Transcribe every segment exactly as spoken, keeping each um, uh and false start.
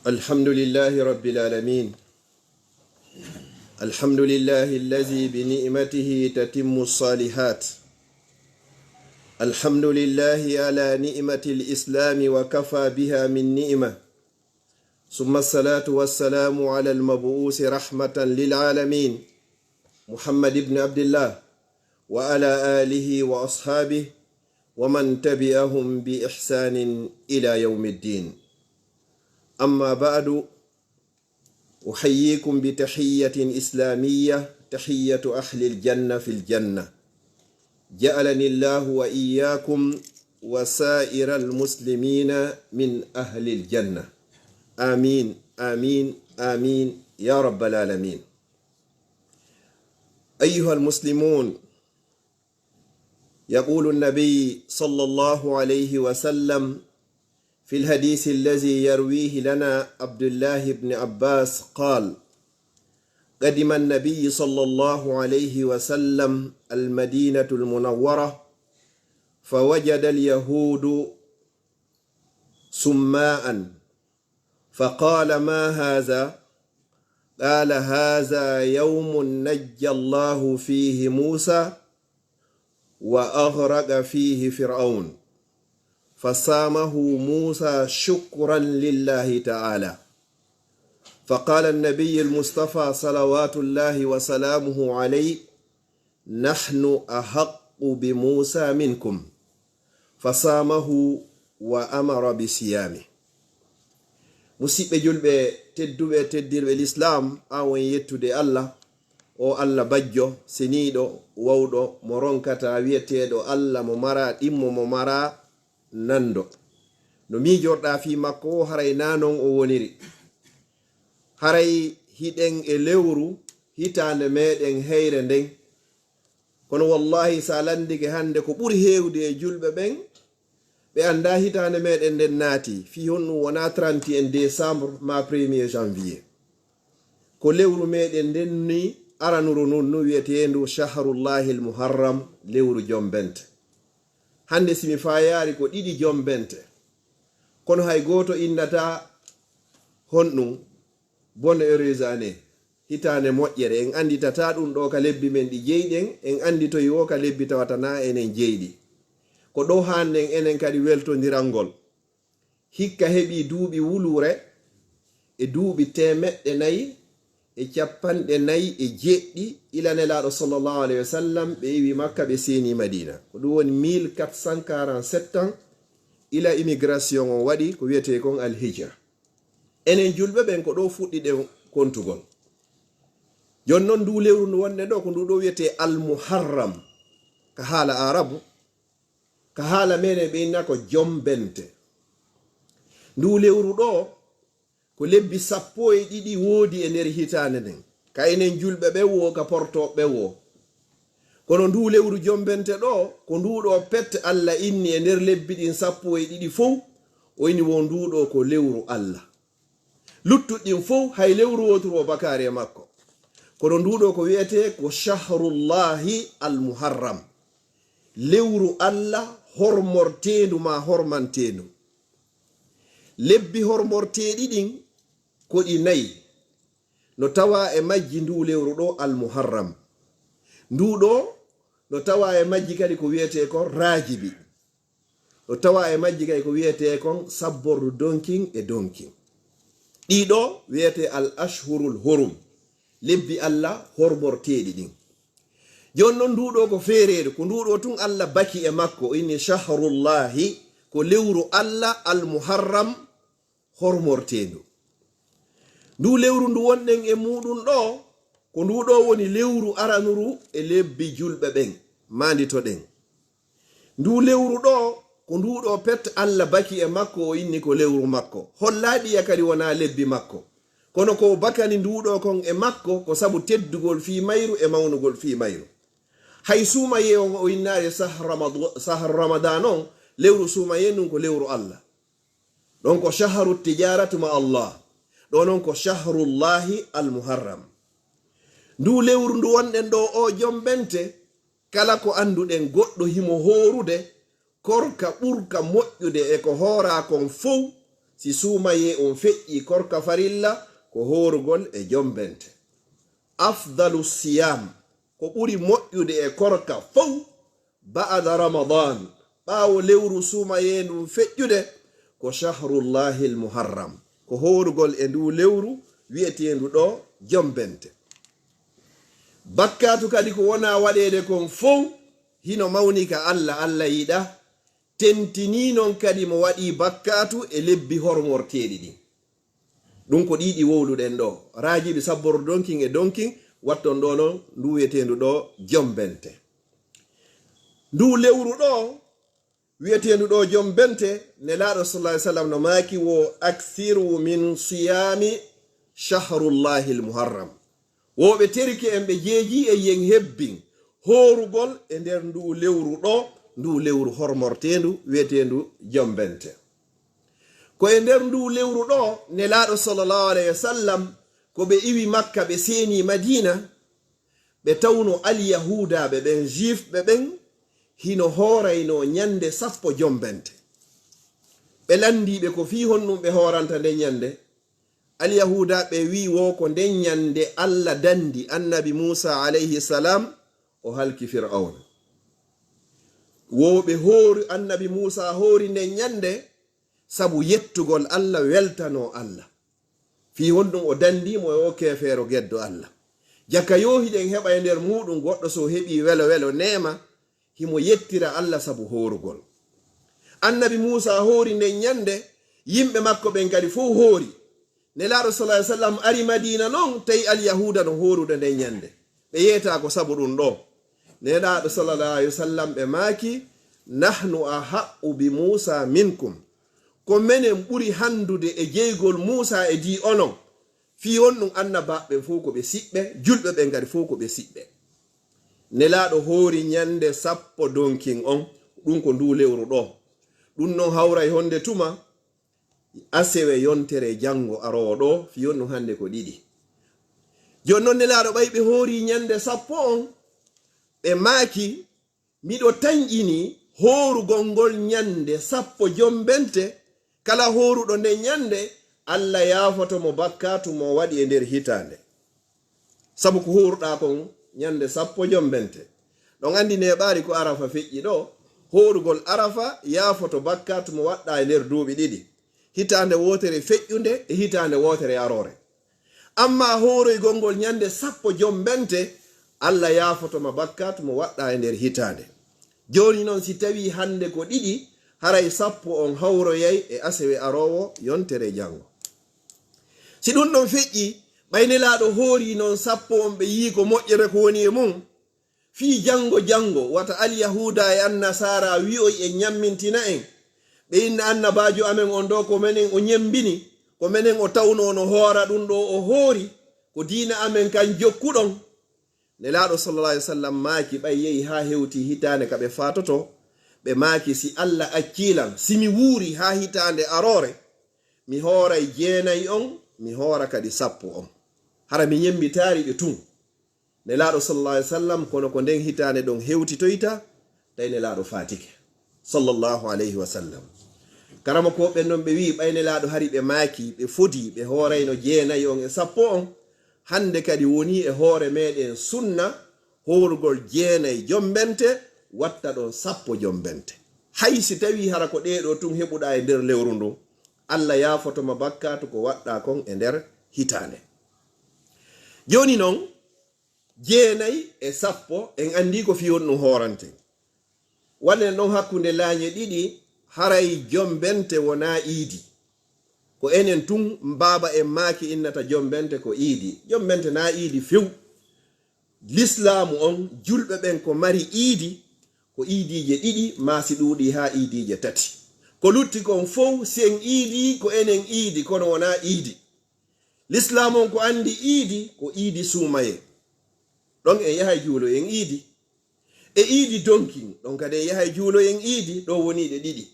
الحمد لله رب العالمين. الحمد لله الذي بنعمته تتم الصالحات. الحمد لله على نعمة الإسلام وكفى بها من نعمة. ثم الصلاة والسلام على المبعوث رحمة للعالمين محمد بن عبد الله وعلى آله وأصحابه ومن تبعهم بإحسان إلى يوم الدين. أما بعد، أحييكم بتحية إسلامية، تحية أهل الجنة في الجنة. جعلني الله وإياكم وسائر المسلمين من أهل الجنة. آمين، آمين، آمين يا رب العالمين. أيها المسلمون، يقول النبي صلى الله عليه وسلم في الحديث الذي يرويه لنا عبد الله بن عباس قال: قدم النبي صلى الله عليه وسلم المدينة المنورة فوجد اليهود سماء، فقال: ما هذا؟ قال: هذا يوم نجى الله فيه موسى وأغرق فيه فرعون، فصامه موسى شكرا لله تعالى. فقال النبي المصطفى صلوات الله وسلامه عليه: نحن أحق بموسى منكم. فصامه وأمر بصيامه. Musidɓe julɓe tedduɓe, teddirɓe lislaam, ɓaawo en yettude Allah, o Allah bajjo, seniiɗo, wawɗo, mo ronkata wi'eteeɗo Allah mo mara ɗimmo, mo mara nando. No miijorɗaa fii makko o, haray naa non o woniri. Haray hiɗen e lewru hitaande meeɗen heyre nden. Kono wallaahi, si a lanndike hannde ko ɓuri heewde e julɓe ɓen, ɓe anndaa hitaande meeɗen nden naati, fii honɗum wonaa trente et un décembre maa premier janvier. Ko lewru meeɗen nden ni aranuru nun, nu wi'eteendu Shahrullahil Muharram, lewru jombente. Hannde si mi faayaari ko ɗiɗi jombente, kono hay gooto innataa honɗum, bonne heureuse année, hitaande moƴƴere. En annditataa ɗum ɗo ka lebbi men ɗi jeyɗen, en annditoyi wo ka lebbi tawata naa enen jeyɗi. Ko ɗo haanɗen enen kadi weltondirangol. Hikka heɓii duuɓi wuluure e duuɓi teemeɗɗe nayi e capanɗe nayi e jeɗɗi ila Nelaaɗo sallallahu alayhi wa sallam ɓe iwi Makka, ɓe seeni Madiina. Ko ɗum woni mille quatre cent quarante-sept ans ila immigration on waɗi ko wi'etee kon Al Hijra. Enen julɓe ɓen ko ɗo fuɗɗiɗen kontugol. Jooni non ndu lewru ndu wonɗen ɗo ko ndu ɗo wi'etee Al Muharram ka haala Aarabu, ka haala meɗen ɓe inna ko jombente. Ndu lewru ɗo ko lebbi sappo e ɗiɗi woodi e nder hitaande nden. Ka enen julɓe ɓen wo, ka portooɓe ɓen wo. Kono ndu lewru jombente ɗo, ko ndu ɗo pet Allah inni e nder lebbi ɗin sappo e ɗiɗi fow, o inni wo ndu ɗo ko lewru Allah. Luttuɗi ɗin fow, hay lewru wooturu wo bakaari e makko. Kono ndu ɗo ko wi'etee ko Shahrullahi Al Muharram. Lewru Allah hormorteendu maa hormanteendu. Lebbi hormorteeɗi ɗin ko ɗi nayi. No tawaa e majji ndu lewru ɗo Al Muharram. Ndu ɗo no tawaa e majji kadi ko wi'etee kon Raajibi. No tawaa e majji kadi ko wi'etee kon sabbordu donkin e donkin. Ɗii ɗo wi'etee Al Ashhurul Hurum, lebbi Allah hormorteeɗi ɗin. Jooni non ndu ɗo ko feereedu, ko ndu ɗo tun Allah baki e makko, o inni Shahrullahi, ko lewru Allah Al Muharram hormorteendu. Ndu lewru ndu wonɗen e muɗum ɗo, ko ndu ɗo woni lewru aranuru e lebbi julɓe ɓen, maanditoɗen. Ndu lewru ɗo, ko ndu ɗo pet Allah baki e makko, o inni ko lewru makko. Hollaa ɗiya kadi wonaa lebbi makko. Kono ko bakani ndu ɗo kon e makko, ko sabu teddugol fii mayru e mawnugol fii mayru. Hay suumayee on o innaali sahru Ramad-, sahru Ramadan on, lewru suumayee ndun ko lewru Allah. Ɗon ko shahru tijaratu ma Allah. Ɗo non ko shahrullahi al-muharram. Ndu lewru ndu wonɗen ɗo o jombente, kala ko annduɗen goɗɗo himo hoorude, korka ɓurka moƴƴude e ko hooraa kon fow, Si suumayee on feƴƴii korka farilla, ko hoorugol e jombente. Afdalu siyam, ko ɓuri moƴƴude e korka fow, ba'da Ramadan, ɓaawo lewru suumayee ndun feƴƴude, ko shahrullahil muharram, ko hoorugol e nduu lewru wi'eteendu ɗoo jombente. Bakkaatu kadi ko wonaa waɗeede kon fow, hino mawni ka Alla, Alla yiɗaa, tentinii non kadi mo waɗii bakkaatu e lebbi hormorteeɗi ɗin. Ɗum ko ɗii ɗi wowluɗen ɗoo. Raajiɓi sabboro donkin e donkin, watton ɗoo non ndu wi'eteendu ɗoo jombente. Ndu lewru ɗoo, wi'eteendu ɗoo jombente, Nelaaɗo sallallahu alaihi wasallam no maaki wo: "Aksiru min siyami shahrullahil muharram." Wo ɓe terike en ɓe jeeji e yen hebbin hoorugol e nder ndu lewru ɗoo, ndu lewru hormorteendu wi'eteendu jombente. Ko e nder ndu lewru ɗoo, Nelaaɗo sallallahu alaihi wasallam, ko ɓe iwi Makka, ɓe seeni Madiina, ɓe tawno Alyahuudaaɓe ɓen, Juifɓe ɓen, hino hooraynoo ñande sappo jombente. Ɓe lanndii ɓe ko fii honɗum ɓe hooranta nden ñande. Alyahuudaaɓe wi'i wo ko nden ñande Alla danndi Annabi Muusaa alayhi salaam, o halki Fir'awna. Wo ɓe hoori, Annabi Muusaa hoori nden ñande sabu yettugol Alla, weltanoo Alla. Fii honɗum o danndii mo e o keefeero geddo Alla. Jaka yo hiɗen heɓa e nder muuɗum goɗɗo so heɓii welo welo neema, himo yettira Alla sabu hoorugol. Annabi Muusaa hoori nden ñande, yimɓe makko ɓen kadi fow hoori. Nelaaɗo sallallahu alaihi wasallam ari Madiina non, tawi Alyahuuda no hoorude nden ñande. Ɓe yeetaa ko sabu ɗum ɗoo. Nelaaɗo sallallahu alaihi wasallam ɓe maaki: "Nahnu ahaqqu bi Muusaa minkum." Ko menen ɓuri handude e jeygol Muusaa e dii onon. Fii honɗum annabaaɓe ɓen fow ko ɓe siɓɓe, julɓe ɓen kadi fow ko ɓe siɓɓe. Nelaaɗo hoori ñande sappo donkin on, ɗum ko nduu lewru ɗoo. Ɗum non hawray honde tuma? Asewe yontere janngo aroowo ɗoo, fii honɗum hande ko ɗiɗi. Jooni non Nelaaɗo ɓay ɓe hoori ñande sappo on, ɓe maaki: "Miɗo tanƴini hoorugol ngol ñande sappo jombente, kala hooruɗo nde ñande, Alla yaafoto mo bakkaatu mo waɗi e nder hitaande." Sabu ko hooruɗaa kon ñande sappo jombente. Ɗon anndi neeɓaari ko Arafa feƴƴi ɗoo, hoorugol Arafa yaafoto bakkaatu mo waɗɗaa e nder duuɓi ɗiɗi, hitaande wootere feƴƴunde e hitaande wootere aroore. Ammaa hooroygol ngol ñande sappo jombente, Alla yaafoto ma bakkaatu mo waɗɗaa e nder hitaande. Jooni non, si tawii hande ko ɗiɗi, haray sappo on hawroyay e asewe aroowo yontere janngo. Si ɗum ɗon feƴƴi, ɓay Nelaaɗo hoori non sappo on, ɓe yii ko moƴƴere ko woni e mum, fii janngo janngo, wata Alyahuuda e Annasaara wi'oy e ñammintina en. Ɓe inna annabaajo amen on ɗoo ko menen o ñembini, ko menen o tawno no hoora ɗum ɗoo o hoori, ko diina amen kan jokkuɗon. Nelaaɗo sallallahu alaihi wasallam maaki, ɓay yehi haa hewti hitaande ka ɓe faatoto, ɓe maaki: "Si Alla accii lan, si mi wuuri haa hitaande aroore, mi hooray jeenay on, mi hoora kadi sappo on." Hara mi ñembitaari ɓe tun. Nelaaɗo sallallahu alaihi wasallam, kono ko nden hitaande ɗon hewtitoyta, tawi Nelaaɗo faatike, sallallahu alaihi wasallam. Karamokooɓe ɓen non ɓe wi'i, ɓay Nelaaɗo hari ɓe maaki, ɓe fodi, ɓe hoorayno jeenay on e sappo on, hande kadi woni e hoore meɗen sunna, hoorugol jeenay jombente, watta ɗon sappo jombente. Hay si tawii hara ko ɗee ɗoo tun heɓuɗaa e nder lewru ndun, Alla yaafoto ma bakkaatu ko waɗɗaa kon e nder hitaande. Jooni non, jeenay e sappo, en anndi ko fii honɗum hooranten. Waɗen ɗon hakkunde laañe ɗiɗi, haray jombente wonaa iidi. Ko enen tun baaba en maaki innata jombente ko iidi. Jombente naa iidi few. Lislaamu on, julɓe ɓen ko mari iidi, ko iidiije ɗiɗi, maa si ɗuuɗii haa iidiije tati. Ko lutti kon fow, si en iidii, ko enen iidi, kono wonaa iidi. Lislaamu on ko anndi iidi, ko iidi suumayee. Ɗon en yahay juuloyen iidi. E iidi donkin, ɗon kadi en yahay juuloyen iidi, ɗo woni ɗe ɗiɗi.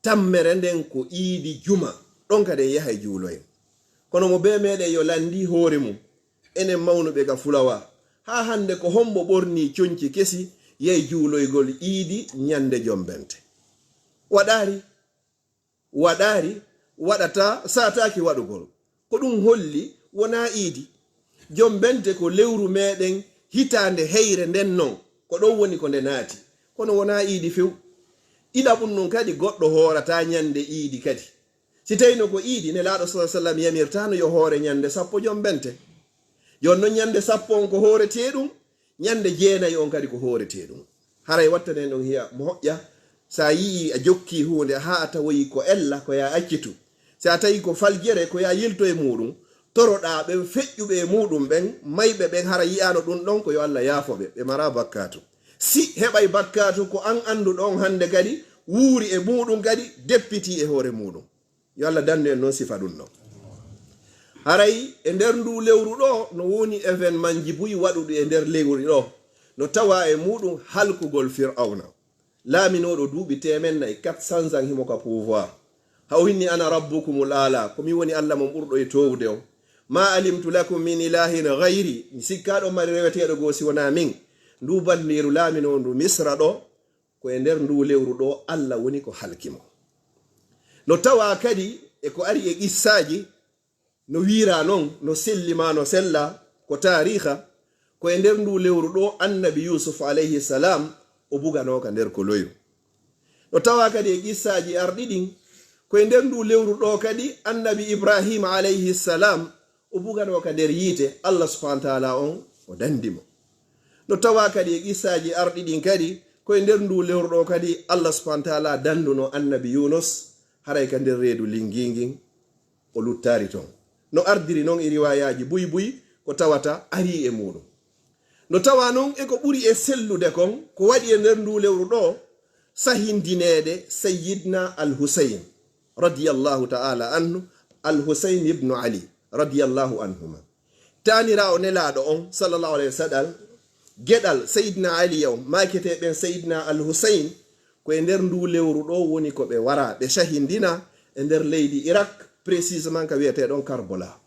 Tammere nden ko iidi juma, ɗon kadi en yahay juuloyen. Kono mo bee meɗen yo lanndi hoore mum, enen mawnuɓe ga fulawa, haa hannde ko hombo ɓornii conci kesi, yahi juuloygol iidi ñande jombente? Waɗaari. Waɗaari, waɗata, saataaki waɗugol. Ko ɗum holli wonaa iidi. Jombente ko lewru meeɗen, hitaande heyre nden non, ko ɗon woni ko nde naati. Kono wonaa iidi few. Ɗiɗaɓum nun kadi, goɗɗo hoorataa ñande iidi kadi. Si tawino ko iidi, Nelaaɗo sallallahu alaihi wasallam yamirtaano yo hoore ñande sappo jombente. Jooni non ñande sappo on ko hooretee ɗum, ñande jeenayi on kadi ko hooretee ɗum. Haray wattanen ɗon hiya mo hoƴƴa, sa yi'i a jokki huunde haa a tawoyi ko ella, ko ya accitu. Si a tawi ko faljere, ko ya yilto e muuɗum. Toroɗaa ɓen feƴƴuɓe e muuɗum ɓen, mayɓe ɓen, hara yi'aano ɗum ɗon, ko yo Allah yaafo ɓe, ɓe maraa bakkaatu. Si heɓay bakkaatu, ko an annduɗo on hande kadi, wuuri e muuɗum kadi, deppitii e hoore muuɗum. Yo Allah dandu en non sifa ɗum ɗon. Haray e nder ndu lewru ɗo, no woni événement ji buy waɗuɗi e nder lewru ɗo, no tawa e muuɗum halkugol Fir'awna. Laaminooɗo duuɓi teemen nayi, quatre cents ans himo ka pouvoir. Haw inni: "Ana rabbukumul aala, ko mi woni Allah mon ɓurɗo e toowude on. Ma alimtu lakum min ilahin gayri, mi sikkaa ɗon mari reweteeɗo goo si wonaa min." Ndu banniiru laaminoo ndu Misra ɗo, ko e nder ndu lewru ɗo Allah woni ko halki mo. No tawa kadi e ko ari e qissaaji, no wiira non, no selli ma no sella, ko taariha, ko e nder ndu lewru ɗo annabi Yusuf alayhi salam o buganoo ka nder koloyru. No tawa kadi e qissaaji arɗi ɗin, ko e nder ndu lewru ɗo kadi annabi Ibrahim alayhi salam o buganoo ka nder yiite, Allah subhanahu wa ta'ala on o dandi mo. No tawa kadi e qissaaji arɗi ɗin kadi, ko e nder ndu lewru ɗo kadi Allah subhanahu wa ta'ala danduno annabi Yunus, haray ka nder reedu lingi ngin, o luttaari ton. No ardiri non e riwayaaji buy buy ko tawata arii e muuɗum. No tawa non e ko ɓuri e sellude kon, ko waɗi e nder ndu lewru ɗo, sahindineede Sayyidna Al-Husayn, radiyallahu ta'ala anhu, Al-Husayn ibnu Ali, radiyallahu anhuma. Taaniraawo Nelaaɗo on, sallallahu alayhi wa sallam, geɗal Sayyidna Ali on, maaketee ɓen Sayyidna Al-Husayn, ko e nder ndu lewru ɗo woni ko ɓe wara, ɓe sahindina e nder leydi Irak, précisément ka wi'etee ɗon Karbola.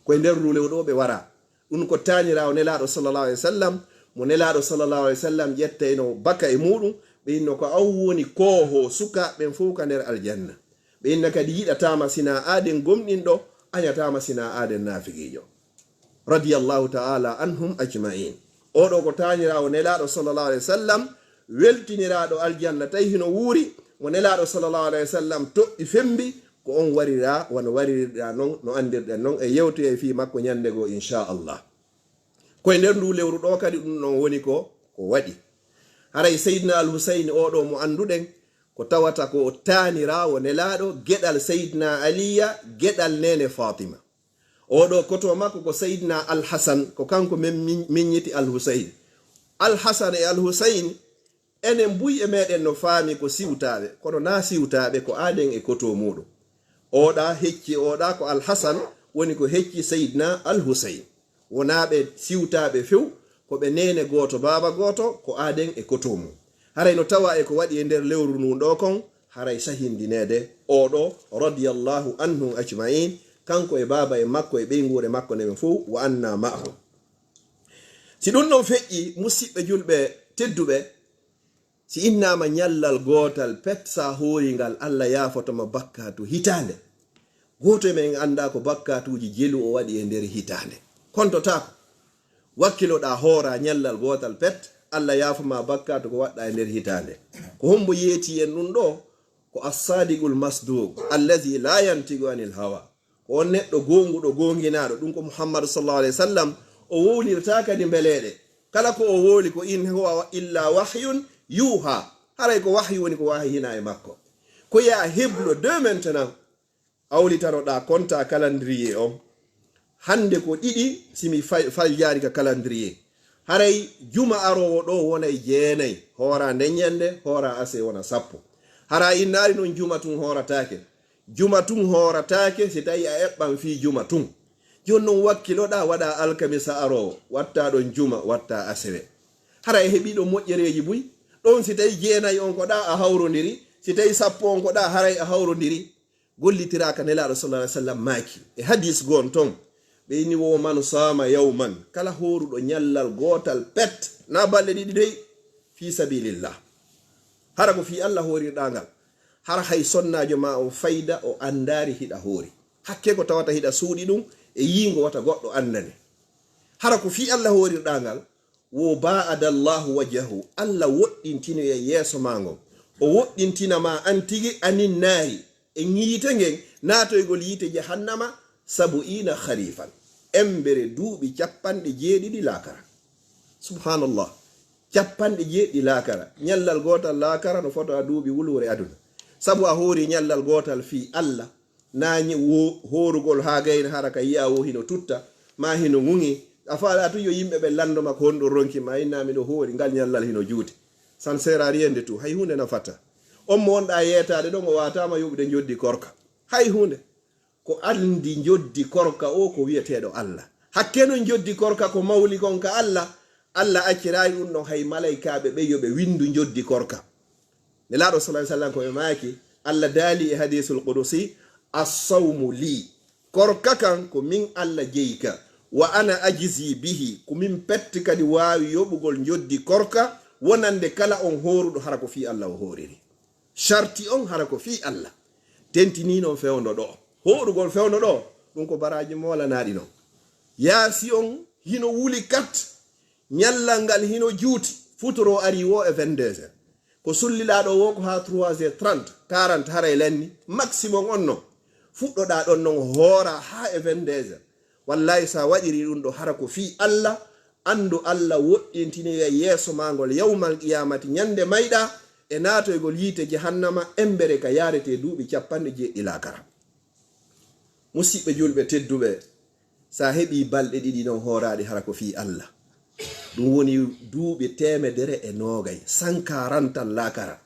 Ko e nder ndu lewru ɗo ɓe wara. Ɗum ko taaniraawo Nelaaɗo sallallahu alayhi wa sallam, mo Nelaaɗo sallallahu alayhi wa sallam ƴettayno baka e muuɗum, ɓe inno ko an woni koohoo sukaaɓe ɓen fow ka nder aljanna. Ɓe inna kadi yiɗataama sinaa aaden gomɗinɗo, añataama sinaa aaden naafiqiijo. Radiyallahu ta'ala anhum ajma'in. Oo ɗo ko taaniraawo Nelaaɗo sallallahu alayhi wa sallam, weltiniraaɗo aljanna, tawi hino wuuri, mo Nelaaɗo sallallahu alayhi wa sallam toɗɗi fembi, ko on warira, wano warirɗa non, no anndirɗen non, e yewtoyay fii makko ñande goo, inchallah. Ko e nder ndu lewru ɗo kadi ɗum ɗon woni ko, ko waɗi. Haray Sayyidina Al-Husayn oo ɗo mo annduɗen, ko tawata ko taaniraawo Nelaaɗo, geɗal Sayyidina Aliya, geɗal neene Fatima. Oo ɗo koto makko ko Sayyidina Al-Hasan, ko kanko men min-, miññiti Al-Husayn. Al-Hasan e Al-Husayn, enen buy e meɗen no faami ko siwtaaɓe, kono naa siwtaaɓe, ko aaden e koto muuɗum. Ooɗa hecci ooɗa ko Al-Hasan, woni ko hecci Sayyidina Al-Husayn. Wonaa ɓe siwtaaɓe few, ko ɓe neene gooto, baaba gooto, ko aaden e koto mum. Haray no tawa e ko waɗi e nder lewru ndun ɗo kon, haray sahindineede oo ɗo, radiyallahu anhum ajma'in, kanko e baaba e makko e ɓeynguure makko nde ɓen fow, wa anna ma'ahum. Si ɗum ɗon feƴƴi, musiɓɓe julɓe tedduɓe, si innaama ñallal gootal pet, sa hoori ngal, Allah yaafoto ma bakkaatu hitaande. Gooto e men anndaa ko bakkaatuuji jelu o waɗi e nder hitaande. Kontotaako. Wakkiloɗaa hoora ñallal gootal pet, Allah yaafo ma bakkaatu ko waɗɗaa e nder hitaande. Ko hombo yeeti en ɗum ɗo? Ko As-Sadiqul Masduq, allazi la yantiqu anil hawa. Ko on neɗɗo goonguɗo, goonginaaɗo, ɗum ko Muhammadu sallallahu alayhi wa sallam, o wowlirtaa kadi mbeleeɗe. Kala ko o wowli ko in huwa illa wahyun yuha. Haray ko wahyu woni ko wahyinaa e makko. Ko yaa heblo de maintenant, awlitanoɗaa konta calendrier on. Hannde ko ɗiɗi, si mi fal-, faljaari ka calendrier. Haray juma aroowo ɗo wonay jeenay, hoora nden ñande, hoora ase wona sappo. Hara innaari non juma tun hoorataake. Juma tun hoorataake si tawi a eɓɓan fii juma tun. Jooni non wakkiloɗaa waɗa alkamisa aroowo, watta ɗon juma, watta asewe. Hara e heɓi ɗon moƴƴereeji buy. Ɗon si tawi jeenay on ko ɗa a hawrondiri, si tawi sappo on ko ɗa haray a hawrondiri. Gollitiraaka Nelaaɗo sallallahu alaihi wasallam maaki e hadis gon ton. Ɓe inni wo man sama yawman, kala hooruɗo ñallal gootal pet, na balɗe ɗiɗi dey, fi sabilillah. Hara ko fii Allah hoorirɗaa ngal. Hara hay sonnaajo ma on fayda o anndaari hiɗa hoori. Hakke ko tawata hiɗa suuɗi ɗum e yiingo wata goɗɗo anndane. Hara ko fii Alla hoorirɗaa ngal, wo baa'ada Allaahu wajhahu, Alla woɗɗintinoya yeeso maa ngon. O woɗɗintina ma an tigi anin naari e yiite ngen, naatoygol yiite jahannama, sabu'iina khariifan, embere duuɓi cappanɗe jeeɗiɗi laakara. Subhaanallah. Cappanɗe jeeɗiɗi laakara. Ñallal gootal laakara no fota duuɓi wuluure aduna. Sabu a hoori ñallal gootal fii Alla, naa ñi-, wo-, hoorugol haa gayna hara ka yi'a wo hino tutta, maa hino ŋuŋi. A faalaa tun yo yimɓe ɓen lanndo ma ko honɗun ronki ma, inna miɗo hoori, ngal ñallal hino juuti. Ça ne sert à rien du tout. Hay huunde nafataa. On mo wonɗaa yeetaade ɗon, o waataama yoɓude njoddi korka. Hay huunde. Ko anndi njoddi korka o ko wi'eteeɗo Alla. Hakke non njoddi korka ko mawli kon ka Alla, Alla acciraayi ɗun ɗon hay malaykaaɓe ɓen yo ɓe winndu njoddi korka. Nelaaɗo sallallaahu alayhi wa sallam ko ɓe maaki, Alla daali e hadiisul qudusi, "As-sawmu lii." Korka kan ko min Alla jeyi ka. "Wa ana ajzi bihi." Ko min petti kadi waawi yoɓugol njoddi korka wonande kala on hooruɗo hara ko fii Alla o hooriri. Sharti on hara ko fii Alla. Tentinii non fewndo ɗoo. Hooɗugol fewndo ɗoo, ɗun ko baraaji moolanaaɗi non. Yaasi on hino wuli kat. Ñallal ngal hino juuti. Futuro arii wo e vingt-deux heures. Ko sulliɗaa ɗoo wo ko haa trois heures trente, quarante haray lanni. Maximum on non. Fuɗɗoɗaa ɗon non hoora haa e vingt-deux heures. Wallaahi, si a waɗirii ɗun ɗoo hara ko fii Alla, anndu Alla woɗɗintinoyay yeeso maa ngol yawmal qiyaamati, ñande mayɗaa, e naatoygol yiite jahannama, embere ka yaaretee duuɓi cappanɗe jeeɗiɗi laakara. Musiɓɓe julɓe tedduɓe, si a heɓii balɗe ɗiɗi non hooraaɗe hara ko fii Alla, ɗun woni duuɓi teemedere e noogay, cent quarante laakara.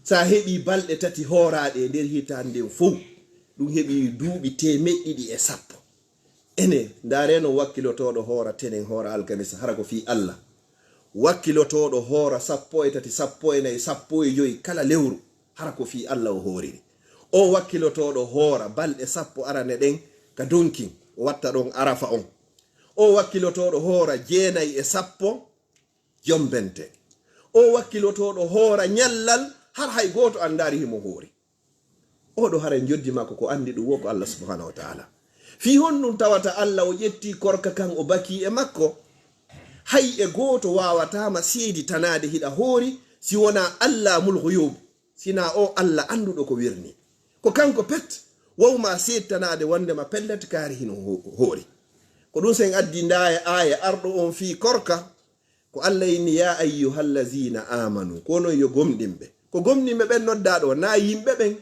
Si a heɓii balɗe tati hooraaɗe e nder hitaande nden fow, ɗun heɓii duuɓi teemeɗɗe ɗiɗi e sappo. Enen, ndaaree non wakkilotooɗo hoora tenen, hoora alkamisa, hara ko fii Alla. Wakkilotooɗo hoora sappo e tati, sappo e nayi, sappo e jowi kala lewru, hara ko fii Alla o hooriri. O wakkilotooɗo hoora balɗe sappo arane ɗen ka donkin, o watta ɗon Arafa on. O wakkilotooɗo hoora jeenayi e sappo, jombente. O wakkilotooɗo hoora ñallal, har hay gooto anndaali himo hoori. Oɗo hara njoddi makko ko anndi ɗun wo ko Alla subhaanahu wa ta'aala. Fii honɗun tawata Alla o ƴetti korka kan o bakii e makko? Hay e gooto waawataama seeditanaade hiɗa hoori si wonaa Allaamul ghuyuub, sinaa o Alla annduɗo ko wirnii. Ko kanko pet wawmaa seeditanaade wonndema pellet kaari hino ho-, hoori. Ko ɗun sen addi ndaaya aaya arɗo on fii korka. Ko Alla inni, "Yaa ayyuhallaziina aamanu," ko onon yo gomɗinɓe. Ko gomɗinɓe ɓen noddaa ɗoo, naa yimɓe ɓen,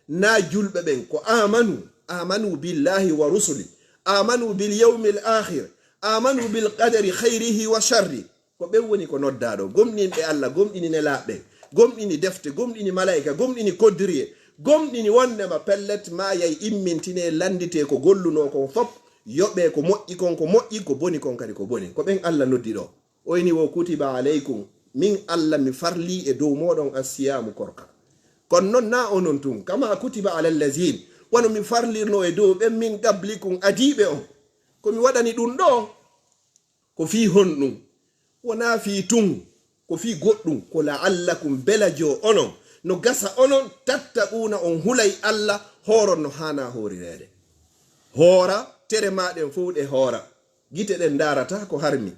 naa julɓe ɓen. Ko aamanu, aamanu billaahi wa rusuli, aamanu bil yawmil aakhir, aamanu bil qadari khayrihi wa sharri. Ko ɓen woni ko noddaa ɗoo. Gomɗinɓe Alla, gomɗini nelaaɓe ɓen, gomɗini defte, gomɗini malaa'ika, gomɗini koddiriye, gomɗini wonndema pellet maayay, immintinee, lannditee ko gollunoo kon fow, yoɓee ko moƴƴi kon ko moƴƴi, ko boni kon kadi ko boni. Ko ɓen Alla noddi ɗoo. O inni wo, "Kutiba alaykum," min Alla mi farlii e dow mooɗon assiyaamu korka. Kono non naa onon tun, kama kutiba alal laziin, wano mi farlirnoo e dow ɓen min qablikum adiiɓe on. Ko mi waɗani ɗun ɗoo, ko fii honɗun? Wonaa fii tun, ko fii goɗɗun, ko la'allakum, bela joo onon, no gasa onon, tattaquuna, on hulay Alla, hooron no haanaa hoorireede. Hoora, tere maa ɗen fow ɗe hoora. Gite ɗen ndaarataa ko harmi.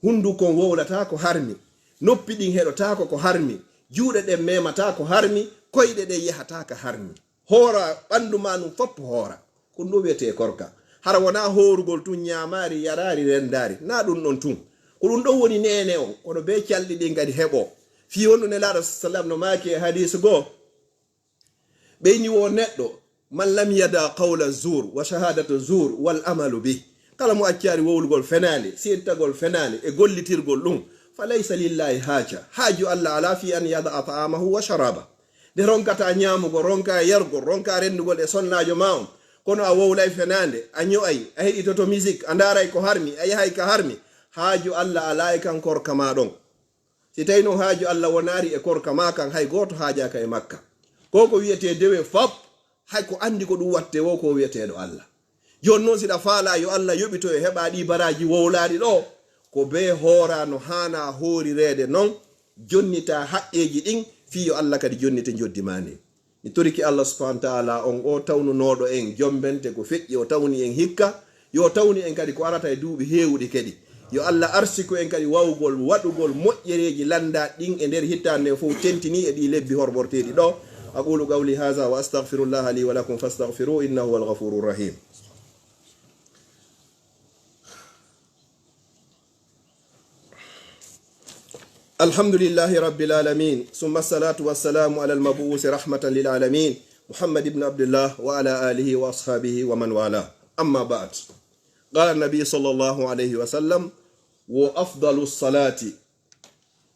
Hunduko on wowlataa ko harmi. Noppi ɗin heɗotaako ko harmi. Juuɗe ɗen meemataa ko harmi. Koyɗe ɗen yahataa ka harmi. Hoora ɓandu maa ndun fow hoora. Ko ɗun ɗoo wi'etee korka. Hara wonaa hoorugol tun ñaamaari, yaraari, renndaari. Naa ɗun ɗon tun. Ko ɗun ɗon woni neene on. Kono bee calɗi ɗin kadi heɓoo. Fii honɗun Nelaaɗo sallam no maaki e hadiis goo. Ɓe inni wo neɗɗo, "Man lam yada qawla zuur wa shahaadata zuur wal amalu bih." Kala mo accaali wowlugol fenaande, seeditagol fenaande e gollitirgol ɗun, fa laysa lillaahi haaja. Haaju Alla alaa fii an yada ta'amahu wa sharaba. Nde ronkataa ñaamugol, ronkaa yarugol, ronkaa renndugol e sonnaajo maa on, kono a wowlay fenaande, a ño'ay, a heɗitoto musique, a ndaaray ko harmi, a yahay ka harmi. Haaju Alla alaa e kan korka maa ɗon. Si tawii non haaju Alla wonaari e korka maa kan, hay gooto haajaaka e makka. Ko ko wi'etee dewe fow, hay ko anndi ko ɗun wattee wo ko wi'eteeɗo Alla. Jooni non, si ɗa faalaa yo Alla yoɓito e heɓa ɗii baraaji wowlaaɗi ɗoo, ko bee hooraa no haanaa hoorireede non, jonnitaa haqqeeji ɗin, fii yo Alla kadi jonnite njoddi maa ndin. Mi toriki Allah subhanahu wa ta'ala on o tawnunooɗo en jombente ko feƴƴi, o tawni en hikka, yo o tawni en kadi ko arata e duuɓi heewuɗi kadi. Yo Allah arsiku en kadi wawgol waɗugol moƴƴereeji lannda ɗin e nder hittaande nden fof, tentini e ɗi lebbi horɓorteeɗi ɗo. أقول قولي هذا وأستغفر الله لي ولكم فاستغفروه إنه هو الغفور الرحيم. الحمد لله رب العالمين، ثم الصلاة والسلام على المبعوث رحمة للعالمين، محمد بن عبد الله، وعلى آله وأصحابه ومن والاه. أما بعد، قال النبي صلى الله عليه وسلم: وأفضل الصلاة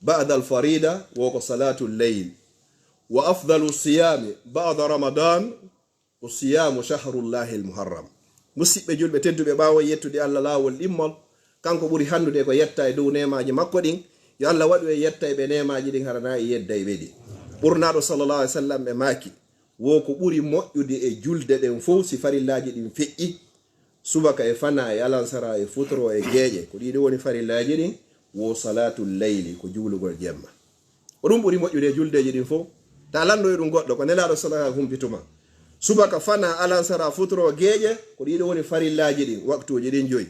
بعد الفريضة وهو صلاة الليل، وأفضل الصيام بعد رمضان وصيام شهر الله المحرم. Musiɓɓe julɓe tedduɓe, ɓaawo yettude Allah laawol ɗimmol, kanko ɓuri hanndude ko yetta e dow neemaaji makko ɗin. Yo Allah waɗu en yetta e ɓe neemaaji ɗin, hara na e yedda e ɓe ɗi. Ɓurnaaɗo sallallahu alaihi wasallam ɓe maaki: wo ko ɓuri moƴƴude e julde ɗen fof, si farillaaji ɗin feƴƴi, subaka e fana e alansara e futoro e geeƴe, ko ɗiɗo woni farillaaji ɗin, wo salatul layli, ko juulugol jemma. Ko ɗum ɓuri moƴƴude e juldeeji ɗin fof. Ta lanndo e ɗum goɗɗo, ko Nelaaɗo sallallahu alaihi wasallam humpituma. Subaka fana alansara futoro geeƴe, ko ɗiɗo woni farillaaji ɗin, waktuuji ɗin joyi.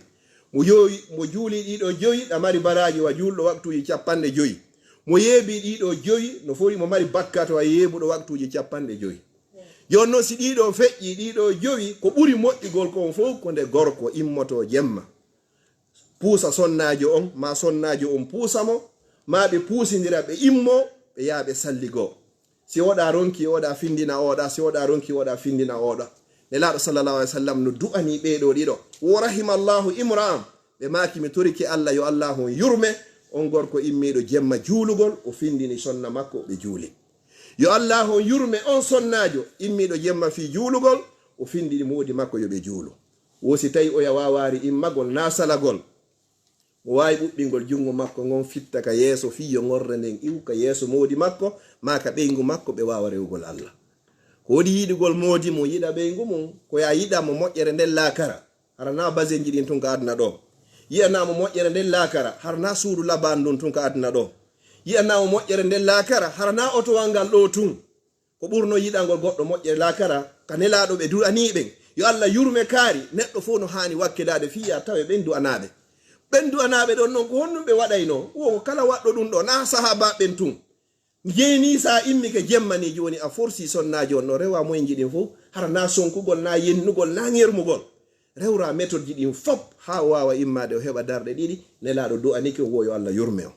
Mo yoowi, mo juuli ɗiɗo joyi, ɗa mari baraaji wa juulɗo waktuuji capanɗe joyi. Mo yeebi ɗiɗo joyi, no fori mo mari bakkat wa yeebuɗo waktuuji capanɗe joyi. Jooni noon, si ɗiɗo feƴƴi, ɗiɗo joyi, ko ɓuri moƴƴugol kon fof ko nde gorko immoto jemma, puusa sonnaajo on, ma sonnaajo on puusa mo, ma ɓe puusindira, ɓe immo, ɓe yaha ɓe salligoo. Si oɗa ronki, oɗa findina oɗa, si oɗa ronki, oɗa findina oɗa. Nelaaɗo sallallahu alaihi wasallam no du'ani ɓee ɗoo ɗiɗo: "Wo rahimallahu imra'an." Ɓe maaki: "Mi torike Allah, yo Allah on yurme on gorko immiiɗo jemma juulugol, o findini sonna makko, ɓe juuli. Yo Allah on yurme on sonnaajo immiiɗo jemma fii juulugol, o findini moodi makko yo ɓe juulu." Wo si tawi oya waawaari immagol naa salagol, mo waawi ɓuɓɓingol junngo makko ngon fitta ka yeeso fii yo ŋorre nden iw ka yeeso moodi makko, maa ka ɓeyngu makko, ɓe waawa rewugol Allah. Ko woni yiɗugol moodi mum, yiɗa ɓeyngu mum, ko ya yiɗa mo moƴƴere nden laakara, hara naa basenji ɗin tun ka aduna ɗo. Yiɗanaa mo moƴƴere nden laakara, hara naa suudu labaandu ndun tun ka aduna ɗo. Yiɗanaa mo moƴƴere nden laakara, hara naa otowal ngal ɗo tun. Ko ɓurno yiɗangol goɗɗo moƴƴere laakara ka Nelaaɗo ɓe du'anii ɓen. Yo Allah yurme kaari, neɗɗo fof no haani wakkilaade fii ya tawe ɓen du'anaaɓe. Ɓen du'anaaɓe ɗon non, ko honɗum ɓe waɗaynoo? Wo ko kala waɗɗo ɗum ɗo, naa sahaabaaɓe ɓen tun. Jeeni sa immike jemma ni, jooni a forsi sonnaajo on no rewa moyji ɗin fof, hara naa sonkugol, naa yennugol, naa ŋermugol. Rewra metodji ɗin fop haa o waawa immaade, o heɓa darɗe ɗiɗi. Nelaaɗo du'anike, o wo yo Allah yurme on.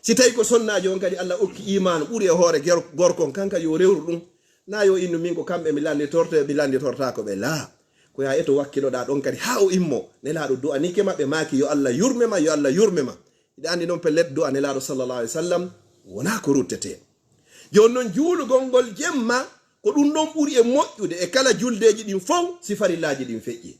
Si tawi ko sonnaajo on kadi Allah okki iimaanu ɓuri e hoore ger-, gorko on, kanka yo rewru ɗum. Naa yo innu min ko kamɓe mi lannditorto, mi lannditortaako ɓe. Laa. Ko ya eto wakkiloɗaa ɗon kadi haa o immo. Nelaaɗo du'anike ma, ɓe maaki yo Allah yurme ma, yo Allah yurme ma. Hiɗa anndi noon pellet du'a Nelaaɗo sallallahu alaihi wasallam wonaa ko ruttetee. Jooni noon juulugol ngol jemma, ko ɗum ɗon ɓuri e moƴƴude e kala juldeeji ɗin fof si farillaaji ɗin feƴƴi.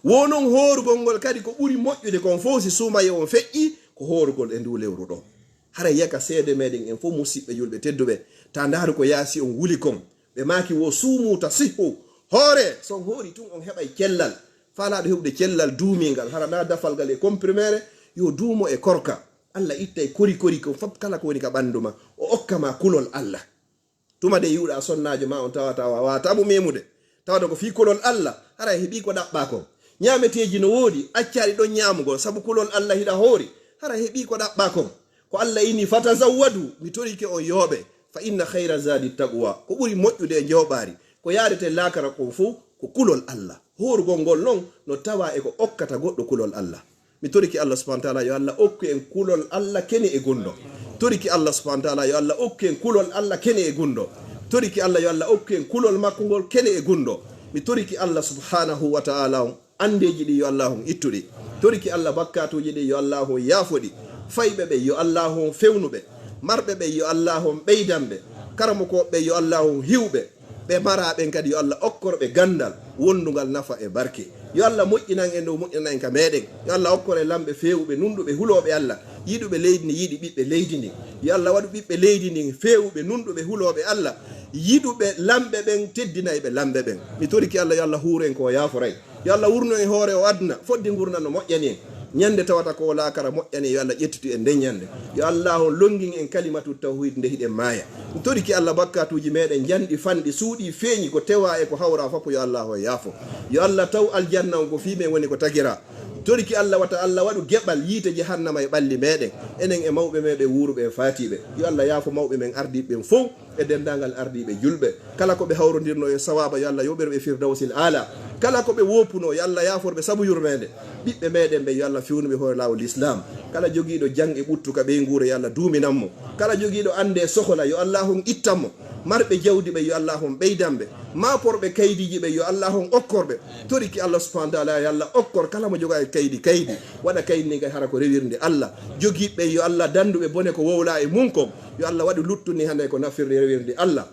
Wo noon hoorugol ngol kadi ko ɓuri moƴƴude kon fof si suumaye on feƴƴi, ko hoorugol e nduu lewru ɗo. Haray yaka seede meɗen en fof, musiɓɓe julɓe tedduɓe, ta ndaaru ko yaasi on wuli kon. Ɓe maaki wo suumu ta sihhu. Hoore, so on hoori tun on heɓay cellal. Faalaaɗo heɓude cellal duumingal, hara naa dafal ngal e comprimere, yo duumo e korka. Allah ittay kori kori kon fof kala ko woni ka ɓanndu ma, o okka ma kulol Allah. Tuma de yi'uɗaa sonnaajo ma on tawata waawaa tamu memude, tawata ko fii kulol Allah, hara heɓii ko ɗaɓɓaa kon. Ñaameteeji no woodi, accaaɗi ɗon ñaamugol, sabu kulol Allah hiɗa hoori, hara heɓii ko ɗaɓɓaa kon. Ko Allah inni: "Fatazawwadu", mi torike on yooɓe, "fa inna khayra zadi taqwa", ko ɓuri moƴƴude e njooɓaari, ko yaadete laakara kon fof, ko kulol Allah. Hoorugol ngol non no tawa e ko okkata goɗɗo kulol Allah. Mi toriki Allah subhanahu wa ta'ala, yo Allah okku en kulol Allah kene e gunndo. Toriki Allah subhanahu wa ta'ala, yo Allah okku en kulol Allah kene e gunndo. Toriki Allah, yo Allah okku en kulol makko ngol kene e gunndo. Mi toriki Allah subhanahu wa ta'ala on, anndeeji ɗi yo Allah on ittu ɗi. Toriki Allah bakkaatuuji ɗi yo Allah on yaafo ɗi. Fayɓe ɓe yo Allah on fewnu ɓe. Marɓe ɓe yo Allah on ɓeydan ɓe. Karamokooɓe ɓe yo Allah on hiw ɓe. Ɓe maraa ɓen kadi, yo Allah okkor ɓe ganndal wonndungal nafa e barke. Yo Allah moƴƴinan en ɗo moƴƴinan en ka meɗen. Yo Allah okkor en lamɓe feewuɓe, nunɗuɓe, hulooɓe Allah, yiɗuɓe leydi ndi, yiɗi ɓiɓɓe leydi ndin. Yo Allah waɗu ɓiɓɓe leydi ndin feewuɓe, nunɗuɓe, hulooɓe Allah, yiɗuɓe lamɓe ɓen, teddinayɓe lamɓe ɓen. Mi torike Allah, yo Allah huur en ko o yaaforay. Yo Allah wurnu en hoore o aduna, fodde ngurndan no moƴƴani en. Ñande tawata ko laakara moƴƴani, yo Allah ƴettitu en nden ñande. Yo Allah on longin en kalimatu tawhid nde hiɗen maaya. Toriki Allah bakkatuuji meɗen njanɗi fanɗi suuɗi feeñi ko tewa e ko hawra fof yo Allah on yaafo. Yo Allah taw aljanna on ko fii men woni ko tagira. Toriki Allah wata Allah waɗu geɓal yiite jahannama e ɓalli meɗen. Enen e mawɓe meɗen wuuruɓe e faatiɓe. Yo Allah yaafo mawɓe men ardiiɓe ɓen fof. E denndaangal ardiiɓe julɓe, kala ko ɓe hawrondirno e sawaaba, yo Allah yoɓir ɓe firdawsil aala. Kala ko ɓe woopuno, yo Allah yaafor ɓe sabu yurmeende. Ɓiɓɓe meɗen ɓe, yo Allah fewnu ɓe hoore laawol Lislaam. Kala jogiiɗo jaŋ e ɓuttu ka ɓeynguure, yo Allah duuminan mo. Kala jogiiɗo annde e sohola, yo Allah on ittan mo. Marɓe jawdi ɓe, yo Allah on ɓeydan ɓe. Maaporɓe kaydiiji ɓe, yo Allah on okkor ɓe. Toriki Allah subhanahu wa taala, yo Allah okkor kala mo jogaa e kaydi kaydi. Waɗa kaydi ndi kay hara ko rewirndi Allah. Jogiiɓe ɓe, yo Allah danndu ɓe bone ko wowla e mun kon. Yo Allah waɗu luttuni hannde ko nafirde rewirde Allah.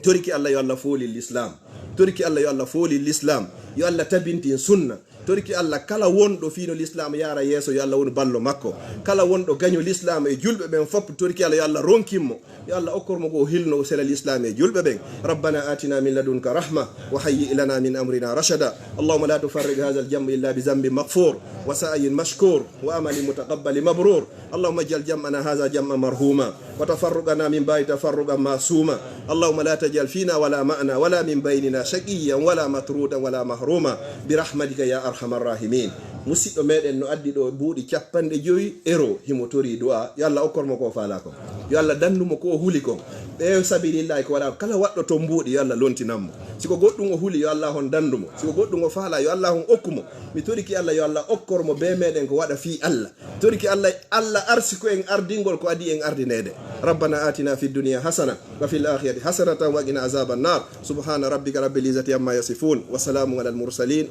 Toriki Allah yo Allah fooli Lislaam. Toriki Allah yo Allah fooli Lislaam. Yo Allah tabintin sunna. Toriki Allah kala wonɗo fiino Lislaam yaara yeeso yo Allah wonu ballo makko. Kala wonɗo gaño Lislaam e julɓe ɓen fof toriki Allah yo Allah ronkin mo. Yo Allah okkor mo ko o hilno o sela Lislaam e julɓe ɓen. ربنا آتنا من لدنك رحمة وهيئ لنا من أمرنا رشدا. اللهم لا تفرق هذا الجمع إلا بذنب مغفور وسعي مشكور وعمل متقبل مبرور. اللهم اجعل جمعنا هذا جمعا مرحوما وتفرقنا من بعده تفرقا معصوما. اللهم لا تجعل فينا ولا معنا ولا من بيننا شقيا ولا مطرودا ولا محروما برحمتك يا أرحم الراحمين. Musiɗɗo meɗen no addi ɗo mbuuɗi capanɗe jowi euro, himo tori du'a. Yo Allah okkor mo ko faala kon. Yo Allah dandu mo ko o huli kon. Ɓe sabilillahi ko waɗa kala waɗɗo to mbuuɗi yo Allah lontinan mo. Si ko goɗɗum o huli yo Allah on dandu mo. Si ko goɗɗum o faala yo Allah on okku mo. Mi toriki Allah yo Allah okkor mo be meɗen ko waɗa fii Allah. Toriki Allah, Allah arsi ko en ardingol ko adi en ardineede. ربنا آتنا في الدنيا حسنة وفي الآخرة حسنة وقنا عذاب النار. سبحان ربك رب العزة عما يصفون وسلام على المرسلين.